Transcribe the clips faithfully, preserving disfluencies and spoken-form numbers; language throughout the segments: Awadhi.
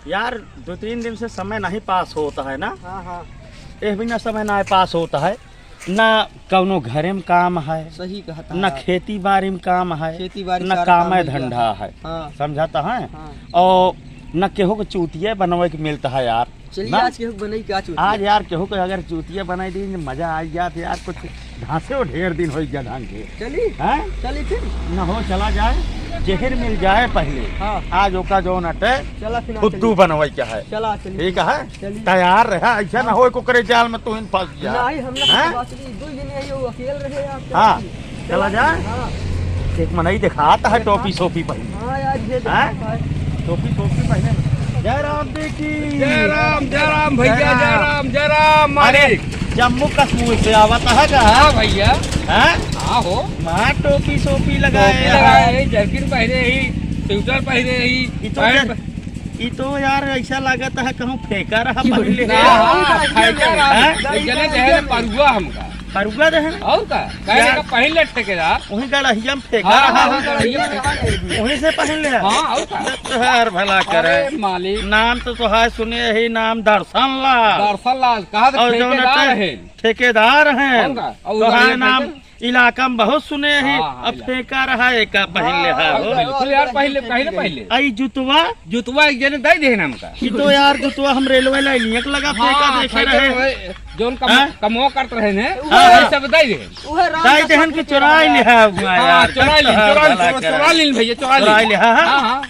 यार, दो तीन दिन से समय नहीं पास होता है ना। हाँ, हाँ। एह बिना समय ना पास होता है, ना कौनो घरे में काम है, सही कहता ना है। खेती बाड़ी में काम है, खेती बाड़ी ना सारा काम काम है, मिल गया। धंधा है। हाँ। समझाता है? हाँ। और ना केहू के चूतिया बनवे के मिलता है यार। चलिए, ना? आज केहू के बनाई का चूतिया? आज यार केहू के अगर चूतिया बनाई दी, मजा आ जात यार, कुछ घासे हो ढेर दिन हो गया धान के। चली? हैं? चली फिर? न हो, चला जाए, जहर मिल जाए पहले। हाँ। आज ओका जौन अटे, चला फिर, खुद्दू चली। बनवई के है। चला, चली। ठीक है? चली। तैयार रहे, ऐसा न हाँ। हो, ओकरे जाल में तू ही फंस जा। नहीं, हम लोग हैं? बात नहीं, दो जने हैं, वो अकेले रहे, आप हाँ। चला चला जाए? हाँ। एक मनई देखात है, टोपी सोपी पहने। हाँ यार, ये हैं? देखा है। टोपी सोपी पहने। जय राम जी की। जय राम, जय राम भैया, जय जय राम। राम, जय राम अरे, मालिक। जम्मू कश्मीर से आवत है का? हाँ भैया। हैं? हाँ हो। माँ टोपी सोपी लगाए टोपी हैं। लगाए, जर्किन पहने ही, स्वेटर पहने ही, ई तो पैंट जर-, प- ई तो यार ऐसा लागत है कहूँ फेंका रहा पहले। ना, हाँ, फेंका रहा। हैं? एक जने दे है परुआ हमका। परुआ दे है ना? और का? कहे यार, का पहले ठेकेदार। वही गड़हिया में फेंका हाँ, रहा हाँ, है। गड़हिया में फेंका। वहीं से पहन ले है। हाँ, और का? तोहार भला करे। अरे मालिक। नाम तो तोहार सुने ही, नाम दर्शन लाल। दर्शन लाल, कहा तो और जौन ठेकेदार अटे, है। ठेकेदार हैं। और का? और तोहार उधर नाम फेंके। इलाका में बहुत सुने ही, हाँ, हाँ, अब इलाका। फेंका रहा है, का पहन ले है हाँ, हो? बिल्कुल यार, पहले, पहले, पहले। आई जुतवा? जुतवा एक जने दे देहन हमका। ई तो यार जुतवा हम रेलवे लाइन एक लगा फेंका हाँ, देखे फेंके रहे। रहे, जौन कम-, हाँ? कमवा करत रहे ने, हाँ, वही हाँ। सब दे देहन। उहे राम दाई का देहन के साथ चोराई चला लिहा हुआ हाँ, यार, चोराई लिहा, भला चोराई, करे। चोराई लिहा भैया, चोराई चोराई लिहा। लिहा, हाँ? हाँ, हाँ।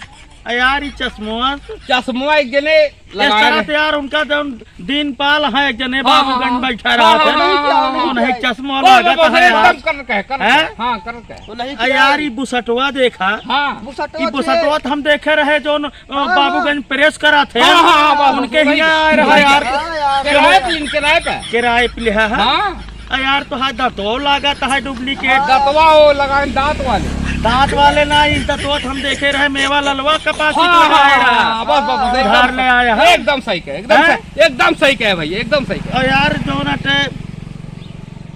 आ यार, ई चश्मवा। चश्मवा एक जने ए, लगाए साला रहे। तो यार, उनका जौन दिन पाल है, एक जने हाँ, बाबूगंज हाँ, बैठा हाँ, रहा हाँ, था। हाँ, हाँ, हाँ, हाँ। उन्हें चश्मा वो, वो, लागत वो, है एकदम यार। कर रखे, कर रखे। हैं? हाँ, कर रखे। वो नहीं आ किया यार, है। ई बुसटवा देखा। हाँ। बुसटवा ई थे। बुसटवा तो हम देखे रहे, जौन, अ, हाँ, हाँ। बाबूगंज प्रेस करा थे। हाँ, हाँ, हाँ, बस, उनके बस, हियाँ वही। आए रहा यार। हाँ, यार। किराए पे लिन, किराए पे। किराए पे लिहा है। हाँ। आ यार, तो हाथ दांतो लागत है duplicate। हाँ। दतवा वो लगाए, दांत वाले। दांत वाले ना, ई दतवा हम देखे रहे, मेवा ललवा कपासी हाँ, लगाए हाँ, रहा। हाँ, बस, बस, बस, उधार एकदम ले आया है। एकदम सही कहे, एकदम हैं? सही। एकदम सही कहे भैया, एकदम सही कहे। और यार, जौन अटे,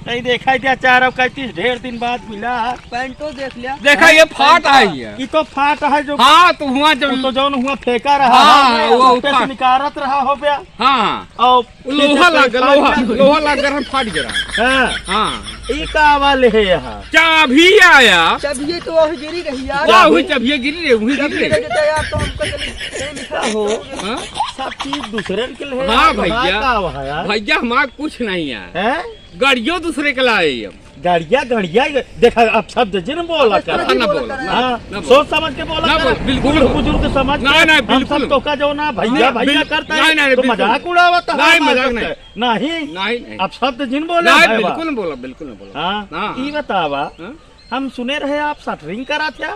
कहीं देखा ही दिया, चार और कैंतीस ढेर दिन बाद मिला। पैंटो देख लिया। देखा, ये फाट है ये। ये तो फाट है जो हाँ, तो हुआ जब वो तो जौन हुआ फेंका रहा हाँ, है, वो वो उठा। से निकारत रहा हो गया। हाँ। और लोहा फिर लग, से लोहा, फाट गया। लोहा लग कर हम फाट गया। हाँ। हाँ। ई का वाले है यहाँ? चाभी आया। चाबिये तो वही गिरी रही यार। वाह, वही चाबिये गिरी रही, वही गिरी चाबिये रही। रह जाता यार, तो हमको चली, चली निकाल हो। हाँ? सब चीज दूसरे के लिए हाँ यार, भैया। का हुआ यार? भैया, हमारा कुछ नहीं है। हैं? गाड़ियों दूसरे के लाए हम। गाड़िया, गाड़िया, ये देखा, अब शब्द जिन बोला अबे कर। हाँ, ना बोला, ना, हाँ, ना बोला। सोच समझ के बोला ना कर। बोला, बिल्कुल बूढ़ ना। बुजुर्ग समझ ना, के ना, हम बिल्कुल सब ना। तोका जो ना भैया, नहीं, भैया बिल-, करता है, नहीं, नहीं, तो बिल्कुल। मजाक उड़ावत है नहीं, हमारे मजाक सबसे। नहीं। नहीं। नहीं, नहीं। अब शब्द जिन बोला नहीं, भाई बा। बिल्कुल ना बोला, बिल्कुल ना बोला। हाँ, हाँ। ई बतावा, हाँ? हम सुने रहे आप शटरिंग करा थे?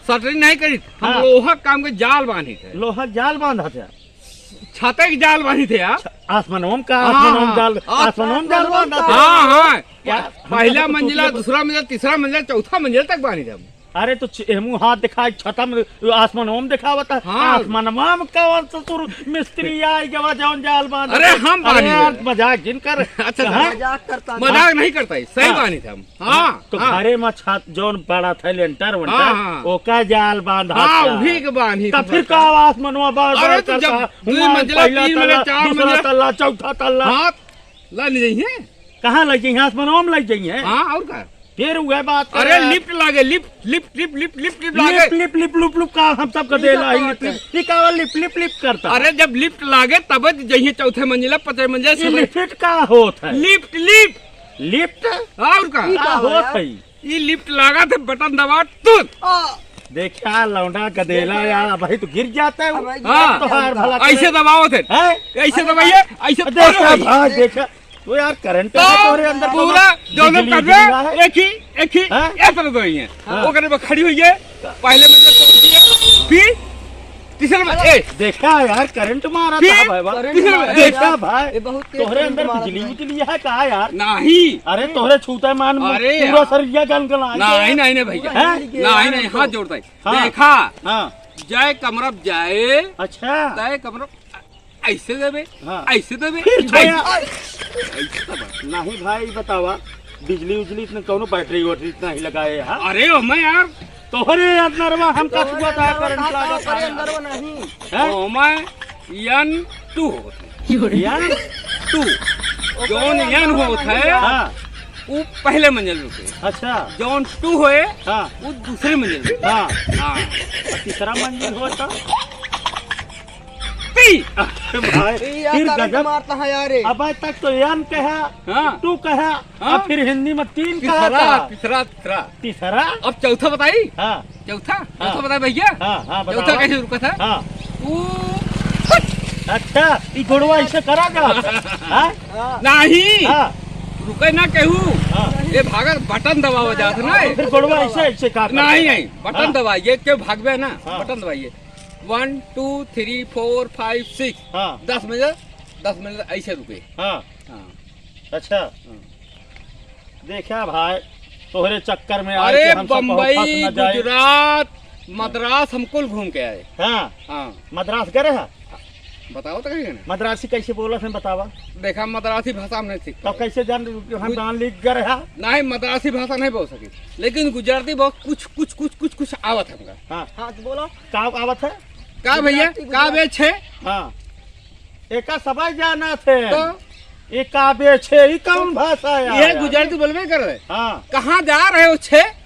शटरिंग नहीं करी, हम हाँ। लोहा काम के जाल बांधी थे। लोहा जाल बांधा थे? छाता के जाल बांधी थे यार। छ-, आसमानों में का, हाँ, आसमानों में हाँ। जाल, आसमानों में जाल बांधा था। हाँ, हाँ। क्या? पहला हमको तो मंजिला, दूसरा दूसरा मंजिला, तीसरा मंजिला, चौथा मंजिला तक बांधी थे हम। अरे तो छ-, हमू हाथ दिखाए, छतम आसमानों में दिखावत है। हाँ। आसमानवा में कौन ससुर मिस्त्री आए गवा जौन जाल बांध अरे के? हम अरे बांधी यार, थे। मजाक जिन कर। अच्छा, हाँ? मजाक करता है। मजाक नहीं करता है, सही हाँ। बांधी थे हम। हाँ, तो हाँ। घरे में छत जौन पड़ा था, लेंटर वेंटर, हाँ, हाँ। ओका जाल बांधा हाँ, था। उही के बांधी तो था फिर बता। का आसमानवा बार अरे बार तो करता जब है? दो हुआं मंजिला, पहला तीन मंजिला, तल्ला, चार दूसरा मंजिला। तल्ला, चौथा तल्ला। हाँ, ला नहीं जाइए। कहाँ लग जाइए? आसमानवा में लग जाइए। हाँ, और का? फिर वह बात अरे है। लिफ्ट लागे, lift, lift, lift, lift, lift, lift लागे। लिफ्ट, लिफ्ट, लिफ्ट, लुप, लुप का हम सबका ये देला का है, बात लिफ्ट, है? लिफ्ट, ये का वाला लिफ्ट, लिफ्ट, लिफ्ट करता है? अरे जब लिफ्ट लागे तब जइहे चौथे मंजिला, पांचवे मंजिला, ये छठे लिफ्ट का होत है? Lift, lift. लिफ्ट? और का? ई का का होत यार? है? ई लिफ्ट लागा थे, बटन दबा, तुरंत। आ। देखा लौंडा गदेला देखा। यार, अबही तो गिर जाता है। अब हाँ। तो हार भला करे। ऐसे दबाओ थे। हैं? ऐसे अरे दबाइए, भाई। ऐसे देखा पकड़ो। भाई, देखा। तो यार, करंट तो है तोरे अंदर, पूरा दोनों बिजली कर रहे, बिजली है। एक ही, एक ही, हैं? एक तरह दो ही हैं। हाँ। वो करने पर खड़ी हुई है, पहले में जो तोड़ दिया, फिर तीसरे में, अरे, ए। देखा यार, करंट मारा फिर था भाई, वाह। करंट मारा देखा यार। भाई, ये बहुत तेज तोहरे करंट अंदर मारा बिजली था। उजली है का यार? नहीं। अरे, तोहरे छूते मान अरे पूरा यार। शरीर गनगना नहीं, नहीं, नहीं भैया। हैं? नहीं, नहीं, हाथ जोड़ता है। हाँ। देखा? हाँ। जय कमरब जय। अच्छा। जय कमरब ऐसे देबे, हाँ। ऐसे देबे, फिर ऐसे। भैया। ऐसे देबे। नहीं भाई, बतावा, बिजली उजली इतना कौनो बैटरी वैटरी इतना ही लगाए, हाँ? अरे, ओ मैं यार। तोहरे अंदरवा हमका तोहरे छुआ था, अंदरवा करंट का, लागा था तोहरे यार। अंदरवा नहीं। हैं? ओ मैं, N two होत है। N two। जौन N होत है, हाँ। वो पहले मंजिल रुके। अच्छा। जौन two होए, हाँ। वो दूसरे मंजिल रुके। हाँ। हाँ। और तीसरा मंजिल होता? P। अरे भाई, ए, यार, फिर तारीख गजब। मारता है यार, ये। अब तक तो N कहा, हाँ। Two कहा, हाँ। अब फिर हिंदी में तीन कहा तीसरा, था। तीसरा, तीसरा। तीसरा? अब चौथा बताई? हाँ। चौथा? हाँ। चौथा बताई भैया? हाँ, हाँ, चौथा बताओ। कैसे रुका था? हाँ। ऊ अच्छा, ई गोड़वा ऐसे करा जा? हाँ? नहीं। हाँ। रुके ना केहू। हाँ। ये भागल बटन दबावा जात ना। फिर गोड़वा ऐसे, ऐसे का करता? नहीं, नहीं, बटन हाँ। दबाइए, क्यों भागबे ना? हाँ। बटन दबाइए। One, two, three, four, five, six। हाँ। दस मिनट, दस मिनट ऐसे रुके। हाँ। हाँ। अच्छा। हाँ। देखा भाई, तोहरे चक्कर में आए अरे, कि हम सब बहुत बम्बई, फंस न जाए। गुजरात, मद्रास हम कुल घूम के आए। हाँ। हाँ। मद्रास गए रहा? बताओ तो कहीं ना। मद्रासी कैसे बोला थे, बतावा। देखा, मद्रासी भाषा हम नहीं सीख तब पाए। कैसे जान, हम गुज- जान लिख गए रहा? नहीं, मद्रासी भाषा नहीं बोल सके, लेकिन गुजराती बहुत कुछ, कुछ, कुछ, कुछ, कुछ आवत है हमका। हाँ। हाँ, तो बोलो। का आवत है? का भैया? गुजराती, का गुजराती। बे छे? हाँ। एका सबै जाना थे। तो? एका बे छे, ई कौन भाषा है ये यार? गुजराती बोलबे कर रहे। हाँ। कहाँ जा रहे हो छे?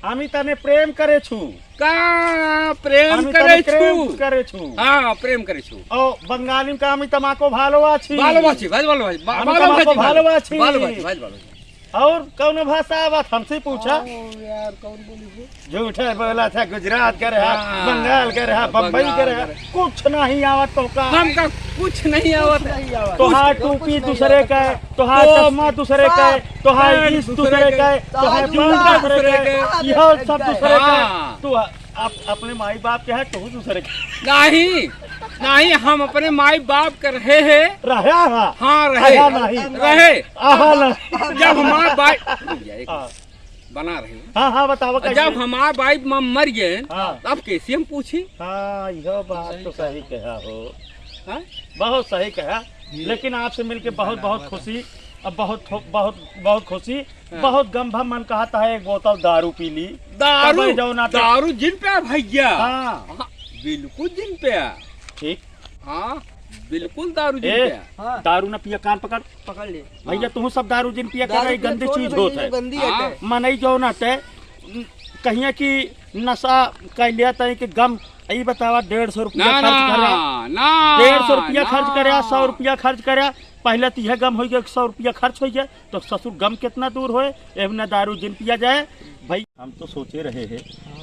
आमी तने प्रेम करे छु। का प्रेम आमी करे तने प्रेम छु? करे छु। हाँ, प्रेम करे छु। ओ, बंगाली में का आमी तमाको भालोबासी। भालोबासी, भाई, भालोबासी। बा-, आमी भालोबासी, तमाको भालोबासी। भालोबासी, भाई, भालोबासी। और कौन भाषा आवत हमसे पूछा? ओ यार, कौन बोली हो? झूठे बोला था, गुजरात का रहा, हाँ, बंगाल का रहा, बंगाल बम्बई का रहा, का रहा। कुछ नहीं आवत तो का? हमका कुछ नहीं आवत। कुछ नहीं आवत। तोहार कुछ टोपी नहीं दूसरे आवत। का है, तोहार तो चश्मा दूसरे का है, सब तोहार पैंट ईस दूसरे दूसरे का है, का है, तोहार तोहार जूता जूता दूसरे दूसरे का है, का है, यह सब सब दूसरे का है। हाँ। तू आप अपने माई बाप के है, तू दूसरे का है। नहीं, नहीं, हम अपने माई बाप के रहे हैं। रहे हाँ। हाँ, रहे। रहा नहीं। रहे। आहा ना। जब हमार बाई, रुक जा, एक हाँ। बना रहे हैं। हाँ, हाँ, बतावा जब कैसे? हमार बाई माँ मर गए, हाँ। तब कैसे हम पूछी? हाँ, यह बात तो सही कहा हो। हाँ? बहुत सही कहा। ये लेकिन आपसे मिलके बहुत, बहुत खुशी, अब बहुत, बहुत, बहुत खुशी। हाँ। बहुत गम भम मन कहता है, एक बोतल दारू पी ली। दारू? तब जाओ ना तो दारू जिन पे आ भैया। हाँ। हाँ, बिल्कुल जिन पे आ। ठीक। हाँ, बिल्कुल दारू जिन ए, पे आ। हाँ। दारू ना पिया, कान पकड़। पकड़ ले। भैया, हाँ। तुहूँ सब दारू जिन पिया दारू कर, पिया गंदी छोड़ चीज दे, होत ये है। गंदी हाँ। आदत है। मनई जौन आते, कहिया कि नशा कर लिया तई कि गम, ई बतावा, डेढ़ सौ रुपया ना, खर्च ना, करा। ना, डेढ़ सौ रुपया ना। खर्च करा, सौ रुपया खर्च करा, पहले तो यह गम हो गया, सौ रुपया खर्च हो गया, तो ससुर गम कितना दूर होए, एवना दारू जिन पिया जाए। भाई, हम तो सोचे रहे हैं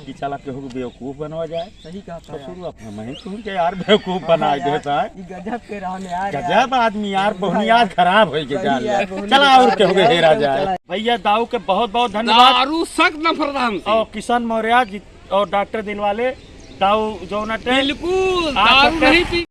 कि चला केहू के बेवकूफ बनवा जाए। सही कहा था यार। ससुर, अब हम ही तुमके यार बेवकूफ हाँ बना यार, देता है। ई गजब के रहन यार, गजब यार। आदमी यार, यार, बहुनी यार। आज खराब हो गया सही जान यार, ले। बहुनी चला खराब और केहू के यार, हेरा चला। जाए। भैया, दाऊ के बहुत बहुत धन्यवाद। दारू सख्त नफरत है हमसे। और किशन मौर्य जी और डॉक्टर दिलवाले, दाऊ जौन अटे। बिल्कुल, आप दारू सबके नहीं पी-